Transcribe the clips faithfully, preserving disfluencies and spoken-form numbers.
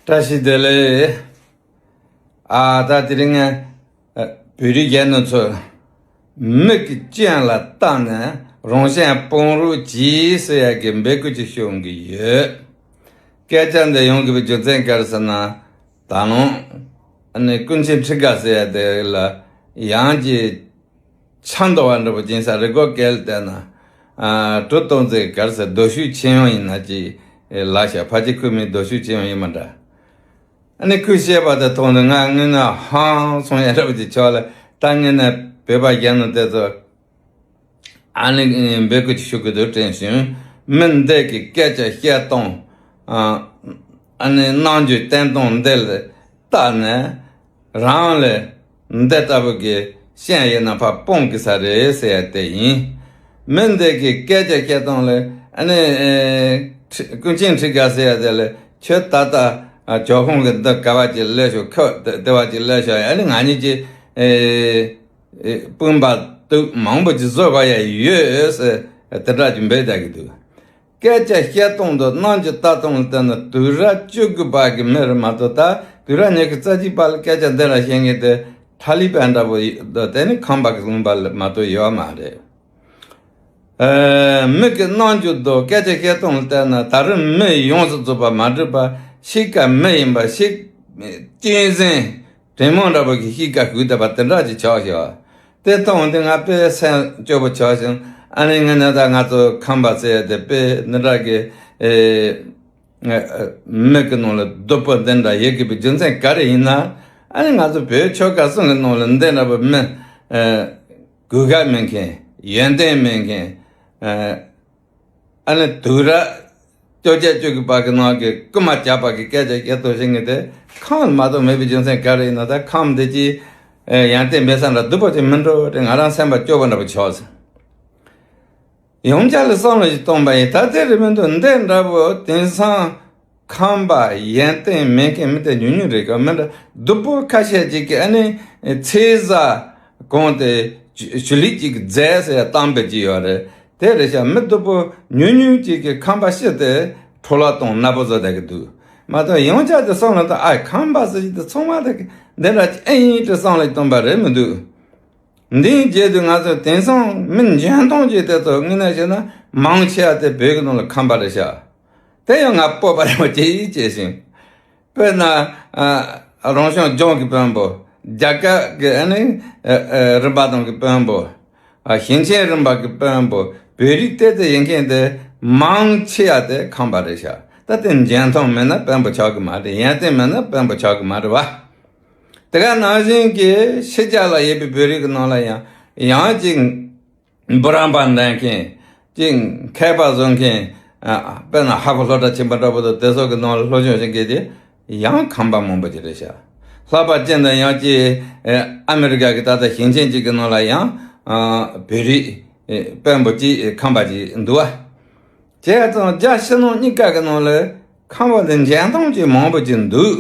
བཀྲ་ཤིས་བདེ་ལེགས། ཨ་ད་དེ་རིང་ང་བོད་རིགས་རྒན་ནོ་ཚོ་མིག་གི་སྤྱན་ལ་བལྟས་ནས་རང་གཞན་སྤང་རོགས་གྱིས་ཟེར་ཡ་གི་འབོད་སྐུལ་ཅིག་ཞུ་གི་ཡོད། སྐད་ཆ་འདི་ཡོང་དགོས་པའི་རྒྱུ་མཚན་ག་རེ་ཟེར་ན། ད་ལོ་ཨ་ནི་ཀུན་མཁྱེན་ཁྲི་དགའ་ཟེར་ཡ་དེ་ལ་ཡང་གི་ཆ་མདོ་བ་འདྲ་པོ་སྦྱིན་ས་རི་སྒོ་སྐལ་བལྟས་ན། ཨ་གྲུ་སྟོང་ཙེ་གར་ས་རྡོ་ཤུལ་ཆེན་ཡོང་ཡིན་ན་ཅི་ལ་ཤ་ཕ་ཅི་ཁུ་མི་རྡོ་ཤུལ་ཆེན་ཡོང་ཡིན་མ་འདྲ། ཨ་ནི་ཁུ་བཤད་པ་དེ་ཐོག་ནས་ང་དངོས་གནས་ཧང་སོང་ཡ་འདྲ་པོ་ཅིག་ཆོག་ལ། ད་དངོས་གནས་བོད་པ་རྒན་ནོ་དེ་ཚོ་ཨ་ནི་འབོད་སྐུལ་ཅིག་ཞུ་གི་འདུག་དྲན་བྱུང་། མི་འདི་གི་སྐད་ཆ་བཤད་སྟངས། ཨ་ནི་རྣམ་འགྱུར་བསྟན་སྟངས་འདི་ལ་བལྟས་ནས། རང་ལ་འདི་ལྟ་བུ་གི་ཤན་ཡོད་ན་ཕར་སྤོང་དགོས་ས་རེད་ཟེར་ཡ་དེ་ཡིན། མི་འདི་གི་སྐད་ཆ་བཤད་སྟངས་ལ་ཨ་ནི་ཨེ་ཁྲི་ཀུན་མཁྱེན་ཁྲི་དགའ་ཟེར་ཡ་དེ་ལ་ཁྱོད་ད་ལྟ་ཨ་ཇོ་ཁོང་གི་འདི་ག་བ་ཅིག་ལས་ཤོག་ཁ་བདེ་བ་ཅིག་ལས་ཤོག་ཨ་ནི་ང་གཉིས་ཀྱི་ཨེ་ཨེ་སྤུན་པ་དུ་མང་པོ་ཅིག་བཟོ་བ་ཡ་ཡོད་ཟེར་དེ་འདྲ་ཅིག་འབོད་བསྡད་ཀྱི་འདུག་སྐད་ཆ་བཤད་སྟངས་དང་རྣམ་འགྱུར་ལྟ་སྟངས་ལ་བལྟས་ན་དུས་རབས་བཅུ་དགུ་པ་གི་མི་རེད་མ་གཏོགས། ད་དུས་རབས་ཉི་ཤུ་རྩ་གཅིག་པ་ལ་སྐད་ཆ་འདི་འདྲ་བཤད་མཁན་དེ་ཁྲ་ལི་པན་འདྲ་པོ་ཡོད་དོ། དེ་ནི་ཁམས་པ་གི་ལུང་པ་ལ་མ་གཏོགས་ཡོད་མ་རེད། ཨ་མི་གི་རྣམ་འགྱུར་དང་སྐད་ཆ་བཤད་སྟངས་ལ་བལྟས་ན་ད་རུང་མི་ཡོངས་སུ་རྫོགས་པ་མ་གྲུབ་པ། གཤིས་ཀ་མི་ཡིན་པ་ཞིག་གཅན་གཟན། དྲེད་མོང་འདྲ་པོ་གི་གཤིས་ཀ་ཞུགས་བསྡད་པ་དེ་འདྲ་ཅིག་ཆགས་ཤག་དེ་མཐོང་དུས་ང་དཔེ་སེམས་སྐྱོ་པོ་ཆགས་ཤིང་། ཨ་ནི་ངས་ནི་ད་ང་ཚོ་ཁམས་པ་ཟེར་ཡ་དེ་དཔེ་འདི་འདྲ་གི་ཨེ་ཨེ་མི་གི་ནང་ལ་སྡུག་པོ་འདི་འདྲ་ཡོད་དགོས་པའི་རྒྱུ་མཚན་ག་རེ་ཡིན་ན། ཨ་ནི་ང་ཚོ་བོད་ཆོལ་ཁ་གསུམ་གི་ནང་ལ་འདི་འདྲ་པོ་མི་ཨེ་གུས་ཞབས་མེད་མཁན། ཡོན་ཏན་མེད་མཁན། ཨེ་ཨ་ནི་དུས་རབས་བཅོ་བརྒྱད་བཅུ་དགུ་པ་གི་ནང་གི་རྐུན་མ་རྒྱག་པ་གི་སྐད་ཆ་བཤད་སྟངས་བཤད་མཁན་དེ་ཁམས་མ་གཏོགས་མེད་པའི་རྒྱུ་མཚན་ག་རེ་ཡིན་ན། ད་ཁམས་འདི་ཅི་ཡོན་ཏན་མེད་ས་འདྲ་སྡུག་པོ་ཅིག་མི་འགྲོ་དེ་ང་རང་སེམས་པ་སྐྱོ་པོ་འདྲ་པོ་ཆགས་སོང་། ཡང་བསྐྱར་ལ་བསམ་བློ་ཞིག་གཏོང་པ་ཡིན། ད་དེ་རེད་མི་འདུག་འདི་འདྲ་པོ་དེང་སང་ཁམས་པ་ཡོན་ཏན་མེད་མཁན་མི་དེ་ཉུང་ཉུང་རེད་ག་མི་འདྲ། སྡུག་པོ་ཁ་ཤས་ཅིག་གི་ཨ་ནི་ཚེས་བཟང་གོང་དེ་ཞུ་ལི་ཅིག་མཛད་ཟེར་བཏང་པའི་ཅིག་ཡོད་རེད། དེ་རེད་ཤག་མི་སྡུག་པོ་ཉུང་ཉུང་ཅིག་གི་ཁམས་པ་ཤི་དེ་འཕྲོ་བརླག་གཏོང་ནག་པོ་བཟོ་བསྡད་ཀྱི་འདུག་མ་གཏོགས་ཡང་བསྐྱར་དུ་བསམ་བློ་གཏོང་ཨ་ཁམས་པ་ཟེར་གྱི་དེ་ཚང་མ་དེ་འདི་འདྲ་ཅིག་ཨེ་ཡིན་དྲི་བསམ་བློ་གཏོང་པ་རེད་མི་འདུག་འདིའི་རྗེས་དུ་ང་ཚོ་དེང་སང་མི་འཇོན་ཐང་ཅིག་དེ་ཚོ་དངོས་གནས་བཤད་ན་མང་ཆེ་བ་དེ་བོད་ཀྱི་ནང་ལ་ཁམས་པ་རེད་ཤག་དེ་ཡང་ང་སྤོབས་པ་རེད་མ་བྱེད་ཡིད་ཆེས་ཤིང་། དཔེར་ན། ཨ་རང་སྐྱོང་ལྗོངས་ཀྱི་དཔོན་པོ། རྒྱ་གར་གྱི་ཨ་ནི་ཨ་ཨ་རིམ་པ་དང་གི་དཔོན་པོ། ཨ་ཞིང་ཆེན་རིམ་པ་གི་དཔོན་པོ། བོད་རིགས་ཏོག་ཙམ་ཡིན་མཁན་དེ་མང་ཆེ་བ་དེ་ཁམས་པ་རེད་ཤག་ད་དེ་འཇོན་ཐང་མེད་ན་དཔོན་པོ་ཆགས་ཀྱི་མ་རེད། ཡོན་ཏན་མེད་ན་དཔོན་པོ་ཆགས་ཀྱི་མ་རེད་བ། དེ་ག་ནང་བཞིན་གྱི་ཕྱི་རྒྱལ་ལ་ཡོད་པའི་བོད་རིགས་ཀྱི་ནང་ལ་ཡང་ཡང་ཅིག་འབུམ་རམས་པ་འདོན་མཁན། ཅིག་མཁས་པ་བཟོ་མཁན། ཨ་དཔེར་ན་ཧ་གོ་སློབ་གྲྭ་ཆེན་པོ་འདྲ་པོ་དང་དེ་སོགས་ཀྱི་ནང་ལ་སློབ་སྦྱོང་བྱེད་མཁན་དེ་ཡང་ཁམས་པ་མང་པོ་ཅིག་རེད་ཤག་ལྷག་པར་ཅན་དུ་ཡང་ཅིག་ཨ་མི་རི་ཀ་གི་ད་ལྟ་ཞིང་ཆེན་ཅིག་གི་ནང་ལ་ཡང་ཨ་བོད་རིགས་ཨ་དཔོན་པོ་ཅིག་ཁམས་པ་ཅིག་འདུག་བ། བྱས་ཙང་རྒྱ་ཕྱི་ནང་གཉིས་ཀ་གི་ནང་ལ་ཁམས་པ་དེ་འཇོན་ཐང་ཅིག་མང་པོ་ཅིག་འདུག་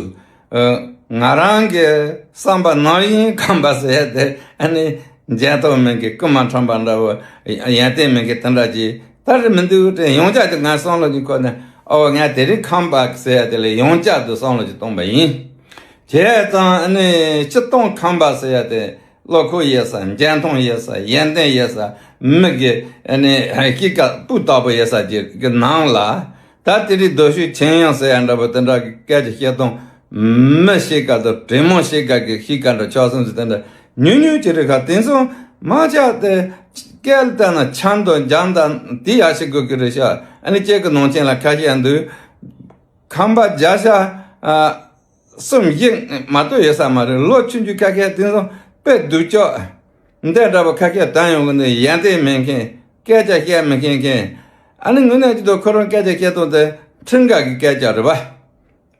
ཨ་ང་རང་གི་བསམ་པ་ནང་བཞིན་ཁམས་པ་ཟེར་ཡ་དེ་ཨ་ནི་འཇོན་ཐང་མེད་མཁན། རྐུན་མ་ཁྲམ་པ་འདྲ་བོ། ཡོན་ཏན་མེད་མཁན་དེ་འདྲ་ཅིག་ད་རེད་མི་འདུག་དྲན། ཡང་བསྐྱར་དུ་ང་བསམ་བློ་ཅིག་འཁོར་ནས་ཨོ་ང་དེ་རིང་ཁམས་པ་ཟེར་ཡ་དེ་ལ་ཡང་བསྐྱར་དུ་བསམ་བློ་ཅིག་གཏོང་པ་ཡིན། བྱས་ཙང་ཨ་ནི་སྤྱིར་བཏང་ཁམས་པ་ཟེར་ཡ་དེ་བློ་ཁོག་ཡོད་ས། འཇོན་ཐང་ཡོད་ས། ཡོན་ཏན་ཡོད་ས། མི་གི་ཨ་ནི་སྐྱེས་སྐར་སྤུས་དག་པོ་ཡོད་ས་ཅིག་གི་ནང་ལ། ད་དེ་རིང་རྡོ་ཤུལ་ཆེན་ཡང་ཟེར་ཡ་འདྲ་པོ་དེ་འདྲ་གི་སྐད་ཆ་བཤད་སྟངས། མི་ཤི་ཀ་དང་དྲེད་མོང་ཤི་ཀ་གི་ཤི་ཀ་འདྲ་ཆགས་སོང་ཟེར་དེ་འདྲ་ཉུང་ཉུང་ཅིག་རེད་ཁ། དེང་སང་མང་ཆེ་དེ་སྐད་ལ་བལྟས་ན་ཆང་དང་འཇམ་དང་དེ་ཡག་ཤི་དགོས་ཀྱི་རེད་ཤག་ཨ་ནི་སྐྱེས་ཀྱི་ནང་ཆེན་ལ་ཁ་ཤས་འདུག་ཁམས་པ་བརྒྱ་ཆ་ཨ་གསུམ་བཞི་མ་གཏོགས་ཡོད་ས་མ་རེད། ལོ་ཆུང་ཆུང་ཁ་ཁ་དེང་སང་དཔེ་སྡུག་ཅག་འདི་འདྲ་པོ་ཁ་ཁ་དོན་ཡོང་གི་འདུག་ཡོན་ཏན་མེད་མཁན། སྐད་ཆ་བཤད་མི་མཁན་མཁན། ཨ་ནི་དངོས་གནས་ཀྱི་དུ་ཁོ་རང་སྐད་ཆ་བཤད་སྟངས་དེ་ཁྲིམས་འགལ་གྱི་སྐད་ཆ་རེད་པ།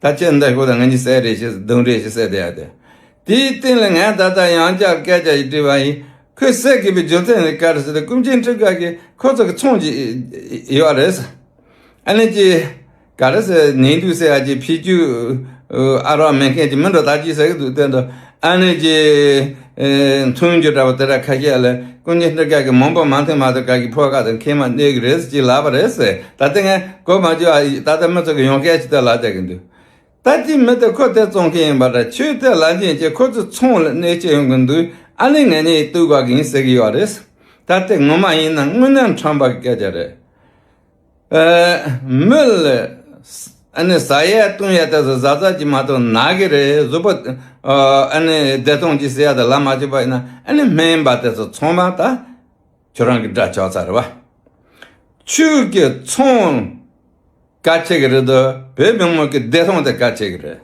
ད་ཁྱེད་འདི་ཤོད་དང་ང་གཉིས་ཟེར་རེ་ཞིག་རྡུང་རེ་ཞིག་ཟེར་བསྡད་ཡ་དེ། དེའི་སྟེང་ལ་ངས་ད་ལྟ་ཡང་བསྐྱར་སྐད་ཆ་ཞིག་དྲིས་པ་ཡིན། ཁོས་ཟེར་དགོས་པའི་རྒྱུ་མཚན་ནི་ག་རེ་ཟེར་ན། ཀུན་མཁྱེན་ཁྲི་དགའ་གིས་ཁོ་ཚོ་གི་ཚོང་ཅིག་ཡོད་རེད་ཟེར། ཨ་ནི་ཅི། ག་རེ་ཟེར། ནད་དུག་ཟེར་ཡ་ཅིག་ཕྱི་རྒྱུ་ཨ་རག་མེད་མཁན་ཅིག་མི་འགྲོ་ད་ཅི་ཟེར་གི་འདུག་དེ་འདྲ། ཨ་ནི་ཅི། འཐུང་རྒྱུ་འདྲ་པོ་དེ་འདྲ་ཁ་ཤས་ལ་ཀུན་མཁྱེན་ཁྲི་དགའ་གིས་མང་པོ་མ་འཐུང་མ་གཏོགས་ག་གི་ཕོ་ཁ་དང་ཁེངས་མ་གནས་གི་རེད་ཟེར་ཅིག་ལབ་པ་རེད་ཟེར། ད་ལྟ་ངས་གོ་མ་བཅུག་ཨ་ད་ལྟ་མི་ཚོ་གི་ཡོང་སྐད་ཅིག་ད་ལབ་བསྡད་གི་འདུག་ད་དེ་མི་དེ་ཁོ་དེ་བཙོང་མཁན་ཡིན་པ་འདྲ། ཁྱོད་དེ་ལ་འཇིན་གྱི་ཁོ་ཚོ་ཚོང་ལ་གནོད་སྐྱེལ་ཡོང་གི་འདུག་ཨ་ནི་ངེད་གཉིས་གཏུག་དགོས་ཀྱི་ཡིན་ཟེར་གྱི་ཡོད་རེད། ད་དེ་ངོ་མ་ཡིན་ན་དངོས་གནས་ཁྲམ་པ་གི་སྐད་ཆ་རེད། ཨ། མི་ལ་ཨ་ནི་ཟ་ཡས་བཏུང་ཡས་དེ་ཚོ་ཟ་ཟ་གྱི་མ་གཏོགས་ན་གི་རེད། གཟུགས་པོ་ཨ་ནི་བདེ་ཐང་གི་ཟེར་ཡས་དེ་ལབ་མ་བཅུག་པ་ཡིན་ན། ཨ་ནི་སྨན་པ་དེ་ཚོ་ཚང་མ་ད་ཁྱོད་རང་གི་དགྲ་ཆགས་ཚར་རེད་བ། ཁྱོད་ཀྱི་ཚོང་གལ་ཆེ་གི་རེད་དོ། བོད་མི་མང་གི་བདེ་ཐང་དེ་གལ་ཆེ་གི་རེད།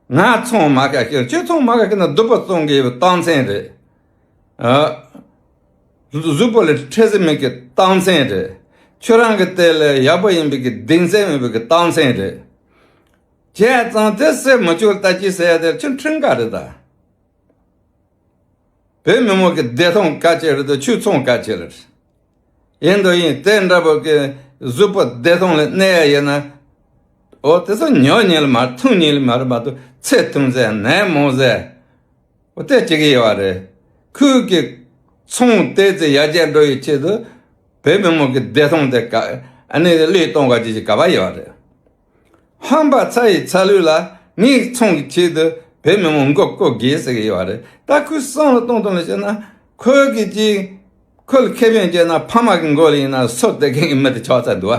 ང་ཚོང་མ་ག་ཁྱེར། ཁྱོད་ཚོང་མ་ག་ཁྱེར་ན་སྡུག་པོ་བཙོང་གི་ཡོད་པའི་རྟགས་མཚན་རེད། ཨ། གཟུགས་པོ་ལ་འཕྲོད་བསྟེན་མེད་ཀྱི་རྟགས་མཚན་རེད། ཁྱོད་རང་གི་དེ་ལ་ཡག་པོ་ཡིན་པའི་གི་གདེང་ཚད་མེད་པའི་གི་རྟགས་མཚན་རེད། བྱས་ཙང་དེ་སེམས་མི་ཆོག་ལྟ་ཅི་ཟེར་ཡ་དེ་ཁྱོད་ཁྲིམས་འགལ་རེད་ད། བོད་མི་མང་གི་བདེ་ཐང་གལ་ཆེ་རེད་དོ། ཁྱོད་ཚོང་གལ་ཆེ་རེད། ཡིན་དོ་ཡིན། དེ་འདྲ་པོ་གི་གཟུགས་པོ་བདེ་ཐང་ལ་གནས་ཡ་ཡིན་ན། འོ་དེ་ཚོ་ཉོ་ཉན་ལ་མ་འཐུང་ཉན་ལ་མ་རེད་མ་གཏོགས། ཚེ་ཐུང་ཟེར་ནད་མང་ཟེར། འོ་དེ་བྱེད་ཀྱི་ཡོད་རེད། ཁོས་ཀྱི་ཚོང་དེ་ཚེ་ཡར་རྒྱས་འགྲོ་ཡི་ཆེད་དུ་བོད་མི་མང་གི་བདེ་ཐང་དེ་ག་ཨ་ནི་བློས་གཏོང་བ་ཅིག་ཅིག་ག་པར་ཡོད་རེད། ཧམ་པ་ཚ་ཡི་ཚ་ལུས་ལ་ངས་ཚོང་གི་ཆེད་དུ་བོད་མི་མང་མགོ་བསྐོར་དགོས་ཟེར་གྱི་ཡོད་རེད། ད་ཁོས་བསམ་བློ་གཏོང་སྟངས་ལ་བྱས་ན། ཁོས་ཀྱི་ཅིག་ཁོ་ལ་ཁེ་ཕན་བྱས་ན་ཕ་མ་གི་མགོ་ལ་ཡིན་ན་སོ་དེ་གན་གི་མི་དེ་ཆགས་ཚར་འདུག་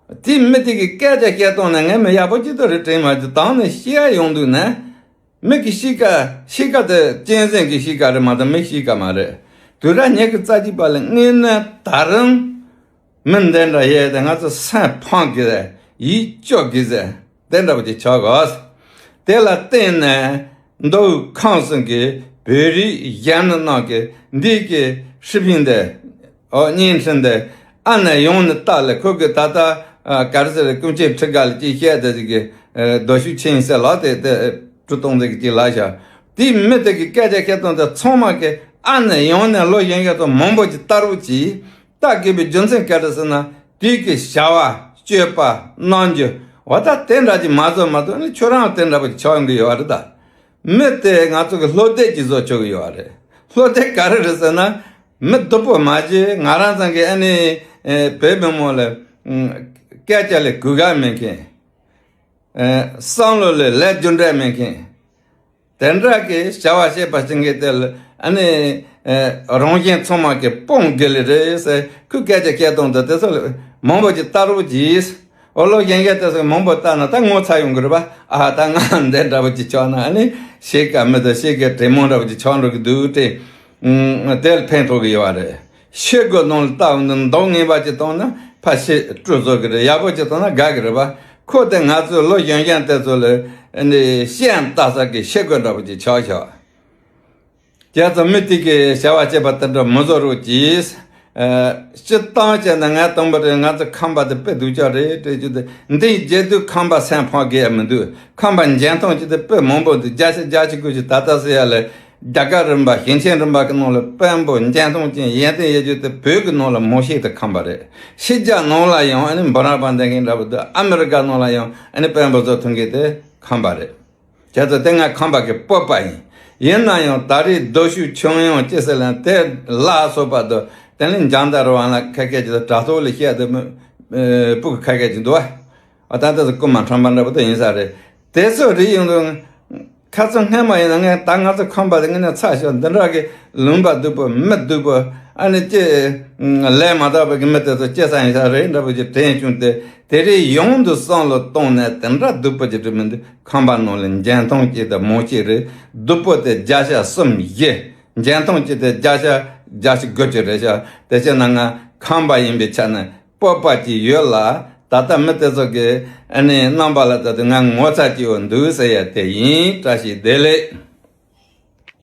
བ། དེ་མི་དེ་གི་སྐད་ཆ་བཤད་སྟངས་ནས་ངས་མི་ཡག་པོ་ཅིག་ཏུ་རེ་དྲན་མ་བྱུང་། དང་ནས་བཤད་ཡོང་དུས་ན། མི་གི་གཤིས་ཀ། གཤིས་ཀ་དེ་གཅན་གཟན་གི་གཤིས་ཀ་རེད་མ་གཏོགས་མི་གཤིས་ཀ་མ་རེད། དུས་རབས་ཉི་ཤུ་རྩ་གཅིག་པ་ལ་དངོས་གནས་ད་རུང་མི་འདི་འདྲ་ཡོད་དེ་ང་ཚོ་སེམས་ཕམ་གི་རེད། ཡིད་སྐྱོ་གི་རེད། དེ་འདྲ་པོ་ཅིག་ཆགས་དགོས། དེ་ལ་བརྟེན་ནས་མདོ་དབུས་ཁམས་གསུམ་གྱི་བོད་རིགས་གཞོན་ནུ་རྣམས་ཀྱིས་འདི་གི་ཧྲི་ཕིན་དེ། ཨོ། བརྙན་འཕྲིན་དེ་ཨ་ནེ་ཡོང་ནས་ལྟ་ལས། ཁོ་གི་ད་ལྟ་ཨ་ག་རེ་ཟེར། སྐུ་མཁྱེན་ཁྲི་སྒང་ལ་ཅིག་བཤད་དེ་ཅིག་གི་ཨ་རྡོ་ཤུགས་ཆེན་ཟེར་ལགས་དེ་དེ་གྲུ་གཏོང་དེ་གི་ཅིག་ལབ་ཤག་དེ་མི་དེ་གི་སྐད་ཆ་བཤད་སྟངས་དེ་ཚང་མ་གི་ཨ་ནེ་ཡོང་ནས་ལོ་གཞོན་གཞོན་ཚོ་མང་པོ་ཅིག་ལྟ་རོགས་གྱིས། ལྟ་དགོས་པའི་རྒྱུ་མཚན་ག་རེ་ཟེར་ན། དེ་གི་བྱ་བ་སྤྱོད་པ་རྣམ་འགྱུར་བ་ད་དེ་འདྲ་ཅིག་མ་བཟོ་མ་གཏོགས་ནི་ཁྱོད་རང་དེ་འདྲ་པོ་ཅིག་ཆགས་ཡོང་གི་ཡོད་རེད་ད། མི་དེ་ང་ཚོ་གི་བློ་གཏད་ཅིག་བཟོ་ཆོག་གི་ཡོད་རེད། བློ་གཏད་ག་རེ་རེད་ཟེར་ན། མི་སྡུག་པོ་མ་བྱེད། ང་རང་ཚང་གི་ཨ་ནི་ཨེ་བོད་མི་མང་ལ་ཨུམ་སྐད་ཆ་ལ་གུས་བཀུར་མེད་མཁན། ཨེ་བསམ་བློ་ལ་ལས་རྒྱུ་འབྲས་མེད་མཁན། དེ་འདྲ་གི་བྱ་བ་བྱེད་པ་ཅན་གྱི་དེ་ལ་ཨ་ནི་ཨེ་རང་གཞན་ཚང་མ་གི་དཔུང་གི་ལི་རེད་ཟེར། ཁོས་སྐད་ཆ་བཤད་སྟངས་དེ་དེ་ཚོ་ལ་མང་པོ་ཅིག་ལྟ་རོགས་གྱིས། ཨོ་ལོ། གཞན་གྱིས་དེ་ཚོ་མང་པོ་ལྟ་ན་ད་ངོ་ཚ་ཡོང་གི་རེད་པ། ཨ་ད་ང་འདི་འདྲ་པོ་ཅིག་ཆགས་ན་ཨ་ནི་གཤིས་ཀ་མི་དང་གཤིས་ཀའི་གྲོས་མོལ་འདྲ་པོ་ཅིག་ཆགས་འགྲོ་གི་འདུག་སྟེ། ཨུམ་དེ་ལ་ཕན་ཐོགས་གི་ཡོད་རེད། ཤེལ་སྒོ་ནང་ལ་ལྟ་བ་འདི་མདོག་ངན་པ་ཅིག་བཏང་ན་ཕར་ཤི་སྤྲོ་བཟོ་གི་རེད། ཡག་པོ་ཅིག་བཏང་ན་དགའ་གི་རེད་པ། ཁོ་དེ་ང་ཚོའི་ལོ་གཞོན་གཞོན་དེ་ཚོ་ལ་ཨ་ནི་ཤེལ་ལྟ་ས་གི་ཤེལ་སྒོ་འདྲ་པོ་ཅིག་ཆགས་ཤག་དེ་ཚོ་མི་དེ་གི་བྱ་བ་བྱེད་པ་དེ་འདྲ་མི་བཟོ་རོགས་གྱིས། ཨ། སྤྱིར་བཏང་བྱས་ན་ང་དང་པོ་རེད། ང་ཚོ་ཁམས་པ་དེ་དཔེ་སྡུག་ཅག་རེད་དྲན་རྒྱུ་དེ། འདི་བརྗེད་དུས་ཁམས་པ་སེམས་ཕམ་གི་ཡ་མི་འདུག་ཁམས་པ་འཇོན་ཐང་ཅིག་དེ་དཔེ་མང་པོ་འདུག་བརྒྱ་ཆ་བརྒྱད་ཅུ་དགུ་ཅུ་ད་ལྟ་ཟེར་ཡ་ལས་རྒྱ་གར་རིམ་པ་ཞིང་ཆེན་རིམ་པ་གི་ནང་ལ་དཔོན་པོ་འཇོན་ཐང་ཅན་ཡོན་ཏན་ཡོད་རྒྱུ་དེ་བོད་གི་ནང་ལ་མང་ཤོས་དེ་ཁམས་པ་རེད། ཕྱི་རྒྱལ་ནང་ལ་ཡང་ཨ་ནི་འབུམ་རམས་པ་འདོན་མཁན་འདྲ་པོ་འདུག་ཨ་མི་རི་ཀ་ནང་ལ་ཡང་ཨ་ནི་དཔོན་པོ་བཟོ་ཐུབ་མཁན་དེ་ཁམས་པ་རེད། བྱས་ཙང་དེ་ང་ཁམས་པ་གི་སྤོབས་པ་ཡིན། ཡིན་ན་ཡང་ད་རེས་རྡོ་ཤུགས་ཆུང་ཡང་ཅི་ཟེར་ལ་དེ་ལ་སོགས་པ་དང་དེ་ནི་འཇང་དར་བ་ལ་ཁ་སྐད་ཅིག་དང་དྲ་ཐོག་ལ་བཤད་དུ་མི་སྤུ་གི་ཁ་སྐད་ཅིག་འདུག་བ། ཨ་ད་ལྟ་སྐུ་མ་ཁྲམ་པ་འདྲ་པོ་དེ་ཡིན་ས་རེད། དེ་ཚོ་རེད་ཡོང་དུས་ཁ་ཚོ་སྔས་མ་ཡིན་ན་ངས་ད་ང་ཚོ་ཁམས་པ་དེ་ངས་ནས་ཚ་ཤོག་འདི་འདྲ་གི་ལུང་པ་སྡུག་པོ་མི་སྡུག་པོ་ཨ་ནི་ཅི་ལས་མ་དག་པ་གི་མི་དེ་ཚོ་སྐྱེ་ས་ཡིན་ས་རེད་འདྲ་པོ་ཅིག་དྲན་བྱུང་སྟེ། དེ་རིང་ཡོང་དུ་བསམ་བློ་བཏང་ནས་དེ་འདྲ་སྡུག་པོ་ཅིག་རེད་མི་འདུག་ཁམས་པ་ནང་ལ་འཇོན་ཐང་ཅིག་དང་མང་ཤོས་རེད། སྡུག་པོ་དེ་བརྒྱ་ཆ་གསུམ་བཞི། འཇོན་ཐང་ཅིག་དེ་བརྒྱ་ཆ་བརྒྱད་ཅུ་དགུ་ཅུ་རེད་ཤག་དེ་བྱས་ན་ང་ཁམས་པ་ཡིན་པའི་ཆ་ནས་སྤོབས་པ་ཅིག་ཡོད་ལ། ད་ལྟ་མི་དེ་ཚོ་གི་ཨ་ནི་རྣམ་པ་ལ་ལྟ་དུས་ང་ངོ་ཚ་ཅིག་ཡོད་འདུག་ཟེར་ཡ་དེ་ཡིན། བཀྲ་ཤིས་བདེ་ལེགས།